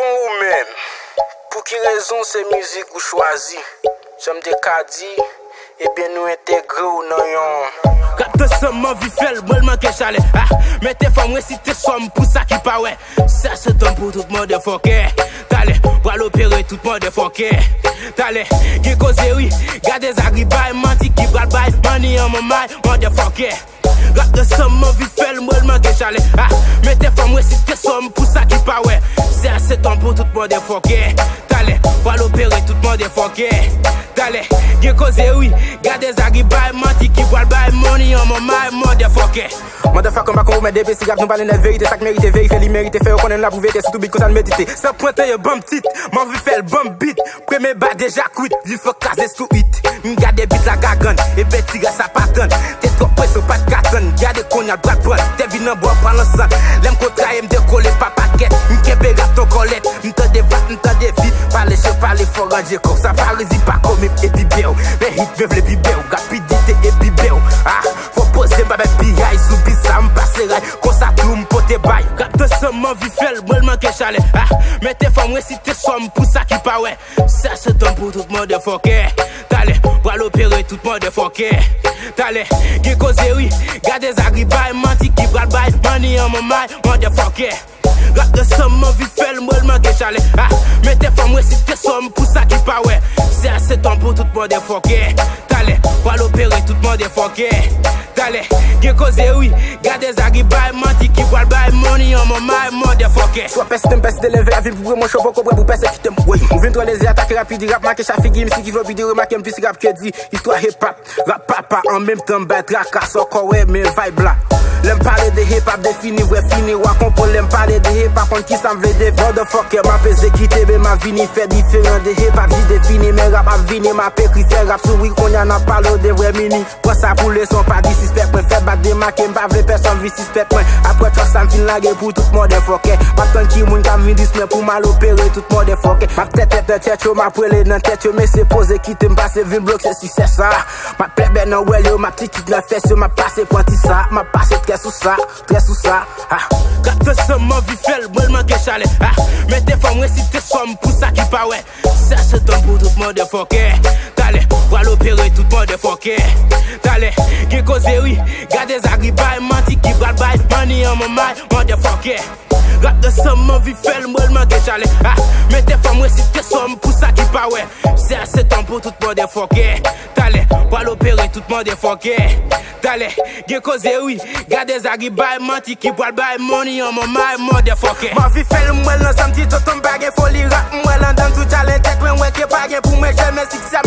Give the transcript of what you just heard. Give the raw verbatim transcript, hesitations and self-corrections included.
Ou menm, pou ki rezon se mizik ou chwazi? Jan m te ka di, ebyen nou entegre w nan yon. Rap de san m anvi fè l, mwen l manke chalè. Ah, mete fò m resite sòm pou sa ki pa wè. Sa se tan pou tout motherfucker. Talè, pral opere tout motherfucker. Talè, gen koze wi, gade Zagri bay manti ki pral bay money on my mind, motherfucker. Rap nan san m anvi fè l, mwen l manke chalè. Ah, mete fò m resite sòm pou sa ki pa wè. Se ase tan pou tout motherfucker. Talè, pral opere tout motherfucker. Talè, gen koze wi. Gade Zagri bay manti ki pral bay money on my mind, motherfucker. Motherfucker, m pa konprann depi si rap nou pale nèt verite, sa k merite verifye, li merite fè yo konnen n ap pwouve ke sou tou bit konsa n medite. San pwente yo ban m tit, m anvi fè l ban m bit. Premye ba deja kwit, li fè kraze sou it. M gade bit la gagann, e bèti ras sa pa tann. Te twòp presyon pa t ka tann, gade kounye a l pral prann. Te vin anba w pa nan sant. Lè m kontraye m dekole pa pakèt. M kenbe rap ton kòlèt. M tande vak, m tande vit. Pale cho, pale fò, ranje kò. Sa pa rezi pa kòm epi bèw. Men hit mwen vle pi bèw. Rapidite epi bèw. Ah, fò poze m pa bay piyay sou bit sa m pase ray. Konsa tou m pote bay. Rap de san m anvi fè l, mwen l manke chalè. Ah, mete fò m resite sòm pou sa ki pa wè. Sa se tan pou tout motherfucker. Talè, pral opere tout motherfucker. Talè, gen koze wi. Gade Zagri bay manti ki pral bay money on my mind, motherfucker. Rap nan san m anvi fè l, mwen l manke chalè. Ah, mete fò m resite sòm pou sa ki pa wè. Se ase tan pou tout motherfucker. Talè, pral opere tout motherfucker. Talè, gen koze wi. Gade Zagri bay manti ki pral bay money on my mind, motherfucker. Swa pèsite m pèsite leve a vin pou pran mwen cho poko prè pou pèsekite m. Wey, ou vin twò leze atake rapidi rap make cha figi m si ki vle pidi remake m plis rap ke di istwa hip hop. Rap papa an menm tan m bay traka sa w kò wè men vibe la. Lè m pale de hip hop defini vre fini w a konprann lè m pale de hip hop konn kisa m vle de motherfucker m ap ezekite men m ap vini fè diferan de hip hop di defini men rap ap vini m ap ekri fè rap souri kounye a n ap pale w de vrè mini. Pran sa pou leson pa di sispèk mwen fè bat demake m pa vle pèsonn vin sispèk mwen. Apre tròk sa m fin lage pou tout motherfucker m ap tann ki moun k ap vin dis mwen pou m al opere tout motherfucker m ap tèt tèt nan tèt yo m ap rele nan tèt yo mesye poze kite m pase vin blokse si sè sa. M ap plèbè nan wèl yo, m ap titit nan fès yo, m ap pase pran ti sa, m ap pase trè sou sa, trè sou sa. Ah. Gade san m anvi fè l, mwen l manke chalè. Ah. Mete fò m resite sòm pou sa ki pa wè. Sa se tan pou tout motherfucker. Talè, pral opere tout motherfucker. Talè, gen koze wi. Gade Zagri bay manti ki pral bay money on my mind, motherfucker. Rap nan san m anvi fè l, mwen l manke chalè. Ah, mete fò m resite sòm pou sa ki pa wè. Se ase tan pou tout motherfucker. Talè, pral opere tout motherfucker. Talè, gen koze wi. Gade Zagri bay manti ki pral bay money on my mind, motherfucker. M anvi fè l, mwen l nan sanm ti tonton m pa gen foli rap, mwen l andan tout challenge tèt mwen wè ke pa gen pou mwen jèmen siksè